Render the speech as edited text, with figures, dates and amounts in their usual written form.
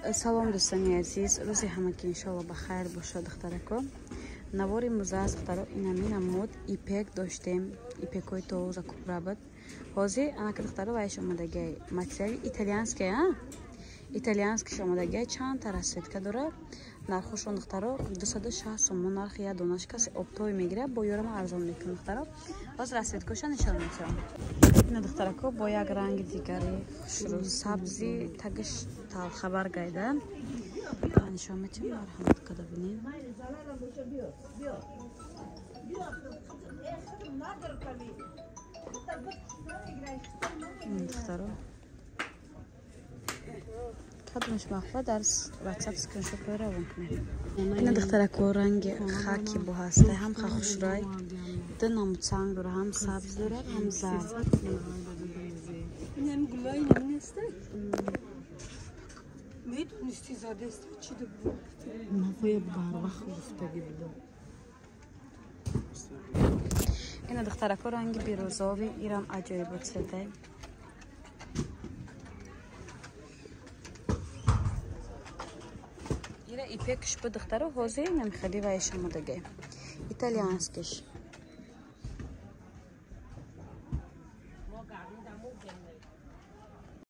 Салом, дӯстони азиз, рӯзи ҳамагӣ иншоалло ба хайр бошад, духтарако. Навори имрӯза аст, духтаро, инамина мод ипек доштем, ипекҳои тоза купра буд. Ҳозир анака, духтаро, вайш омадагиай, материали итальянский, а? Итальянскиш омадагиай, чандта расцветка дора. Нархошон, духтаро, 260 сомон нархи як донаш. Касе оптовый мегирад, бо ёрама арзон мекунам, духтаро. Ҳозир расцветкоша нишон метиҳам. Ина, духтарако, бо як ранги дигари хушрӯ, сабзи тагиш талхабар гайда нишон метиҳам, марҳамат када бинем. Духтаро, кадомаш махфа, дар ватсап скриншот равон кунем. Ина, духтарако, ранги хаки бо ҳаста, ҳам хушрӯй, ду намуд санг дора, ҳам сабз дорад, ҳам зард. Медонисти задеста чи Ман барвақт гуфтагӣ будам. Ина, духтарако, ранги бирӯзови, ирам аҷоибот цветай. Ира ипекш бу, духтаро, ҳозир инам хеле вайш омадагай, итальянскиш.